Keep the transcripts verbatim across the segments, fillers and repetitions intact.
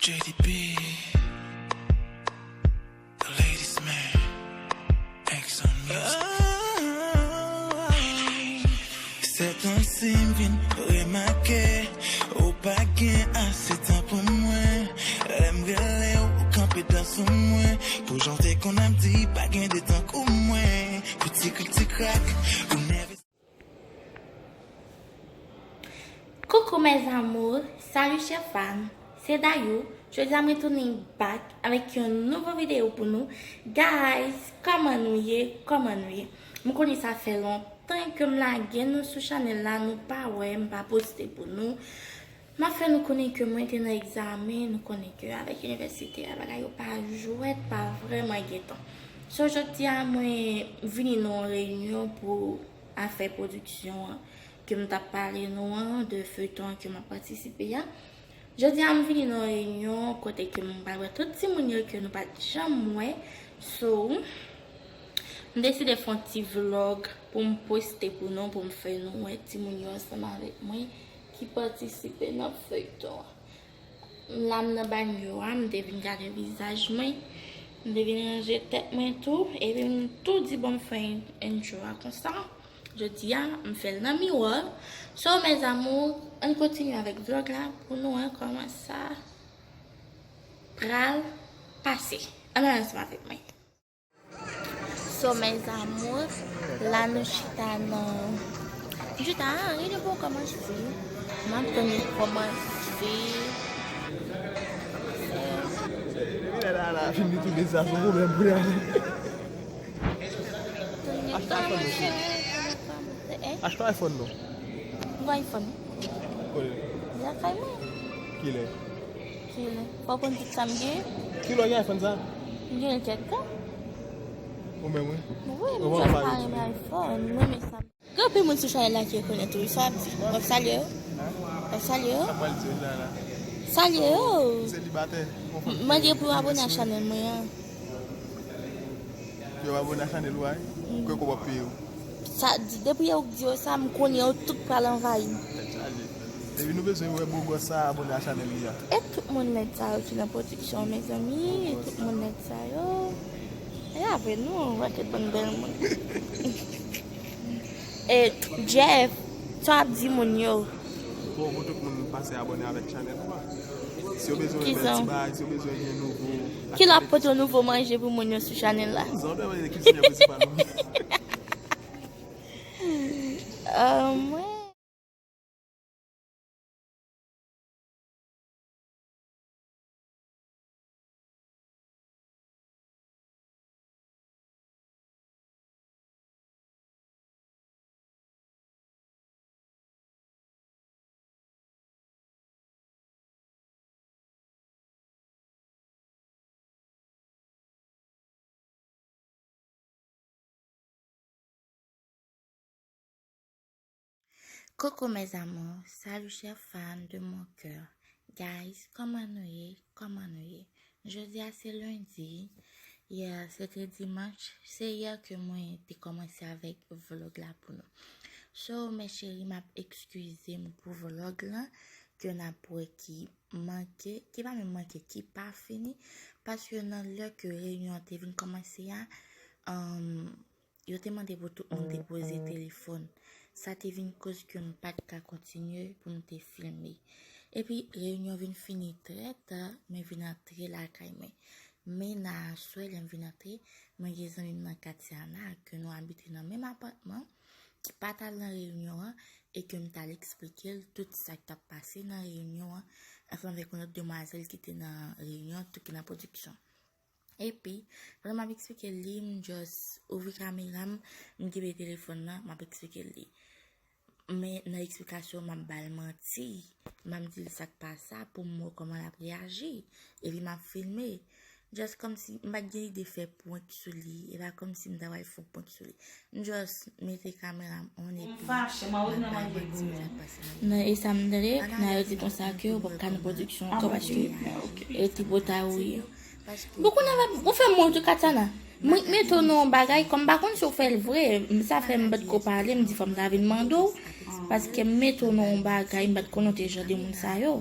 J D B, the ladies man, X on music. Sèt an si m vin remake, ou pa gen ase tan pou mwen. Lè m rele w, ou kanpe dan sou mwen. Pou jan w te konn ap di, pa gen de tankou mwen. Pou ti krik ti krak, ou nève. Coucou mes amours, salut chers fans, c'est Dayou. Jodi a mwen tounen back avèk yon nouvo videyo pou nou. Guys, kòman nou ye? Kòman nou ye? M konnen sa fè lontan ke m lage nou sou chanèl la, nou pa wè, m pa poste pou nou. M ap fè nou konnen ke mwen te nan egzamen, nou konnen ke avèk inivèsite a, bagay yo pa jwèt, pa vrèman gen tan. So, jodi a mwen vini nan yon reyinyon pou afè pwodiksyon an ke m t ap pale nou an, de feyton an ke m ap patisipe a. Jodi a m vini nan reyinyon kote ke m pral wè tout timoun yo ke nou pa t janm wè. So, m deside fè yon ti vlog pou m poste pou nou, pou m fè nou wè timoun yo ansanm avèk mwen ki patisipe nan feyton an. La m nan banyo a, m te vin gade vizaj mwen, m te vin ranje tèt mwen tou, epi m tou di bon m fè intro a konsa. Jodi a, m fè l nan miwa. So, mes amours, ann kontinye avèk vlog la pou nou wè kòman sa pral pase. Ann al ansanm avèk mwen. So, mes amours, la nou chita nan. M chita, ah, reyinyon poko kòmanse. M ap tann li kòmanse. Depi lè la la fin li tounen sa se yon pwoblèm pou li ale. Achte iPhone non cheri. Achte iPhone non. M gen iPhone. Kote? Lakay mwen. Kilè? Kilè? Fò w konn tout sa m gen. Kilè w gen iPhone sa? M gen l kèk tan. Ou menm wi? Wi, m jis pa renmen iPhone. M renmen sa. Gen anpil moun sou chanèl la ki rekonèt ou wi, sa w ap di? W ap salye yo? W ap salye yo? Sa pral di la la. Salye yo! Ou selibatè? Mande pou yo abone a chanèl mwen an. Yo abone a chanèl ou a wi? Kwè ke w ap peye yo. Sa, depi yo di yo sa, m konnen yo tout pral anvayi m. Tèt chaje. Depi nou bezwen wè bogòs sa abone a chanèl li a. E tout moun lèd sa yo ki nan pwodiksyon an, mezanmi, e tout moun lèd sa yo. E avè nou, yon pakèt bann bèl moun. E Jeff, sa w ap di moun yo? Bon, pou tout moun pase abone avèk chanèl ou a. Si yo bezwen wè bèl ti bagay, si yo bezwen gen nouvo. Kilè w ap pote nouvo manje pou moun yo sou chanèl la? Zan w dwe wè kizinè prensipal ou. Ah, mwen. Coucou mes amours, salut chers fans de mon cœur. Guys, kòman nou ye? Kòman nou ye? Jodi a se lendi, yè se te dimanch, se yè ke mwen te kòmanse avèk vlog la pou nou. So, mes chéries, m ap ekskize m pou vlog la, ke n ap wè ki manke, ki pa menm manke, ki pa fini, paske nan lè ke reyinyon an te vin kòmanse a, um, yo te mande pou tout moun depoze telefòn. Sa te vin koz ke m pa t ka kontinye pou m te filme. Epi, reyinyon vin fini trè ta, mwen vin antre lakay mwen. Men nan aswè, lè m vin antre, mwen gen zanmi m nan katye Ana, ke nou abite nan menm apatman, ki pa t al nan reyinyon an, e ke m t al eksplike l tout sa k t ap pase nan reyinyon an, ansanm avèk yon lòt demwazèl ki te nan reyinyon an tou, ki nan pwodiksyon. Epi, pandan m ap eksplike l li, m just ouvri kamera m, m kenbe telefòn nan, m ap eksplike l li. Men nan eksplikasyon, m ap ba l manti. M ap di l sa k pa sa pou m wè kòman l ap reyaji. Epi m ap filme. Just kòmsi m pa t gen lide fè prank sou li. E pa kòmsi m ta pral fè yon prank sou li. M just mete kamera m on epi m ap ba l manti sa k pase nan. Nan e sa m tande, nan yo di konsa ke ou p ap ka nan pwodiksyon ankò paske e tripotay ou ye. Bon, kounye a, ou fè m wont wi, Katana. Mwen mete w nan yon bagay, kòm m pa konn si w fè l vre, m sa fè m pa t ko pale, m di fò m ta vin mande w, paske m mete w nan yon bagay, m pa t konnen w te jan de moun sa yo.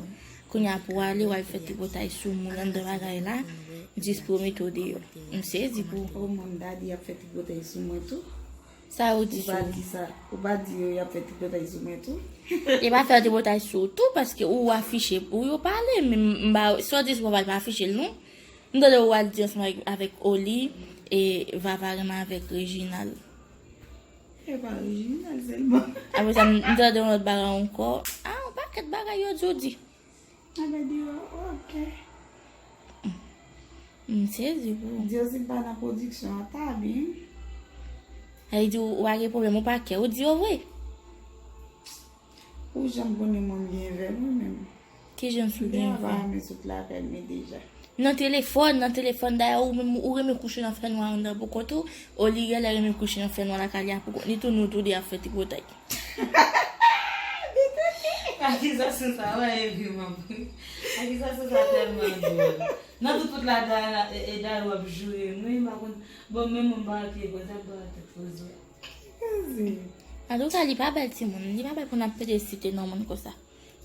Kounye a pou w ale, w al fè tripotay sou moun anndan bagay la, jis pou yo mete w deyò. M sezi pou ou. O, moun, Dadi ap fè tripotay sou mwen tou. Sa yo di sou ou? Ou pa di sa. Ou pa di yo y ap fè tripotay sou mwen tou? Yo pa fè tripotay sou ou tou, paske ou afiche pou yo pale, men m ba, si w di sou papa, l pa afiche l non. M tande ou al di ansanm avèk, avèk Oli, e Vava renmen avèk Reginald. E pa Reginald sèlman. Apre sa, m, m tande yon lòt bagay ankò. Ah, yon pakèt bagay yo di w di. Anben di yo, ok. M sezi pou ou. Di yo si m pa nan pwodiksyon an, ta byen. Sa vle di ou, ou pa gen pwoblèm, ou pa kè, ou di yo vre. Ou janm konnen mwen m gen vè mwen menm. Ki jan sou gen vè? M pa renmen sot lakay mwen deja. Nan telefòn, nan telefòn, dayè ou menm, ou renmen kouche nan fènwa anndan pou kont ou, Oli genlè renmen kouche nan fènwa lakay li a pou kont li tou, nou tou de ap fè tripotay. Akizasyon sa a, wè, e vre, manmi. Akizasyon sa a tèlman dwòl. Nan tout wout la, da, e, e, dayè w ap joure m, wi, m pa konn. Bon, men mwen m pa ap ye konsa, m pa ap tèt poze. Antouka, li pa bèl timoun, li pa bèl pou n ap pede site non moun konsa.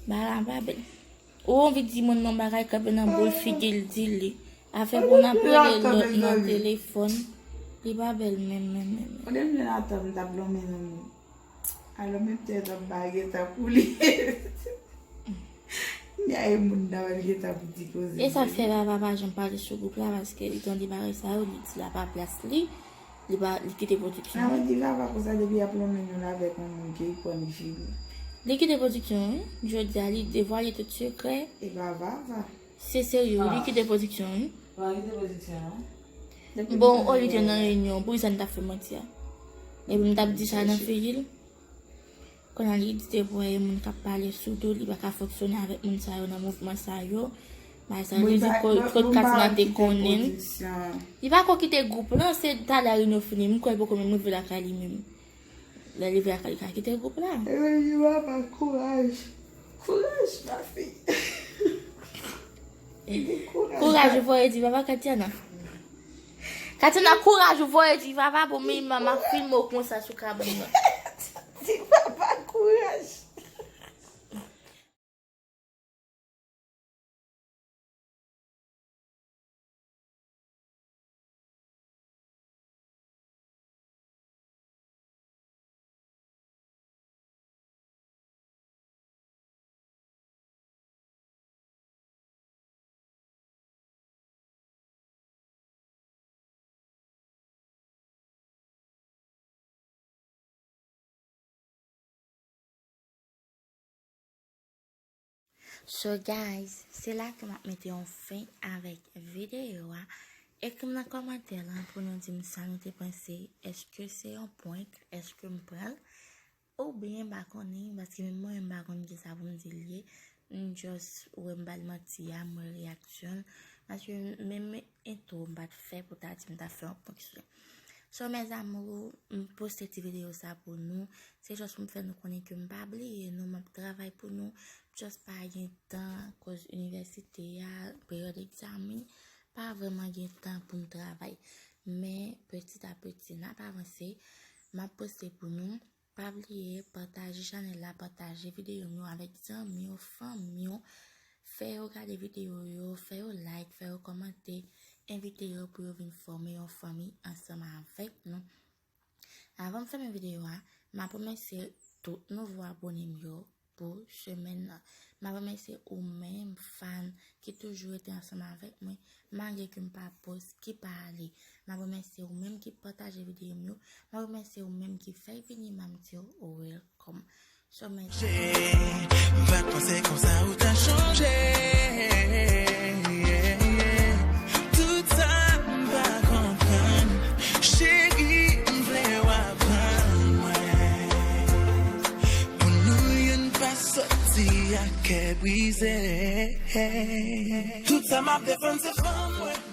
Bagay la pa bèl. Ou anvi di moun nan bagay kanpe nan boul figi l di li. Afè pou n ap rele lòt nan telefòn. Li pa bèl menm, menm, menm, menm. Ou depi nan atan m t ap lonmen nan moun. Alò menm tèt ap bagay tankou li. Ni a e moun nan wè l gentan pou di koze. E sa k fè Vava pa janm pale sou gwoup la, paske li tande bagay sa yo, li di la pa plas li. Li pa, li kite pwodiksyon. Nan di Vava konsa depi y ap lonmen nou la avèk yon moun ke li pran li fini. Li kite pwodiksyon, wi. Jodi a, li devwale tout sekrè. E pa Vava. Se serye, wi, li kite pwodiksyon, wi. Vava kite pwodiksyon, wi. Bon, o li te nan reyinyon, poukisa n t ap fè manti a? Epi m t ap di sa nan figi l. Kounye a li di te pou wè moun k ap pale sou do, li pa ka fonksyone avèk moun sa yo nan mouvman sa yo. Bagay sa yo, li di ko-, kot Katina te konnen. Li pa ko kite gwoup lan, se talè reyinyon fini, m kwè l poko menm rive lakay li menm. Lè li rive lakay li ka kite gwoup la. Epi li papa kouraj. Kouraj, ma fille. Kouraj ou voye di papa Katiana. Katiana, kouraj ou voye di papa pou minimòm ap filme w konsa sou kabann nan. Di papa kouraj. So guys, se la ke m ap mete yon fen avèk videyo a. Ekri m nan kòmantè lan pou nou di m sa nou te panse. Èske se yon prank? Èske m pran l? Oubyen m pa konnen, paske menm mwen menm m pa konn kisa pou m di l ye. M just wè m ba l manti a, m wè reyaksyon l. Paske menm entwo m pa t fè pou ta di m ta fè yon prank sou li. So, mes amours, m poste ti videyo sa pou nou. Se just pou m fè nou konnen ke m pa bliye nou, m ap travay pou nou. Just pa gen tan, koz inivèsite a, peryòd egzamen, pa vrèman gen tan pou m travay. Men, petit à petit, n ap avanse. M ap poste pou nou. Pa bliye pataje chanèl la, pataje videyo m yo avèk zanmi w, fanmi w. Fè yo gade videyo yo, fè yo like, fè yo kòmante, envite yo pou yo vin fòme yon fanmi ansanm avèk nou. Avan m fèmen videyo a, m ap remèsye tout nouvo abone m yo pou semèn nan. M ap remèsye ou menm, fan, ki toujou rete ansanm avèk mwen, malgre ke m pa post, ki pa ale. M ap remèsye ou menm ki pataje videyo m yo. M ap remèsye ou menm ki fè l vini, m ap di w welcome. So, mèsi. M pa t panse konsa ou ta chanje. Tout sa m pa konprann. Cheri, m vle w aprann mwen. Pou nou youn pa soti ak kè brize. Tout sa m ap defann se fanm mwen.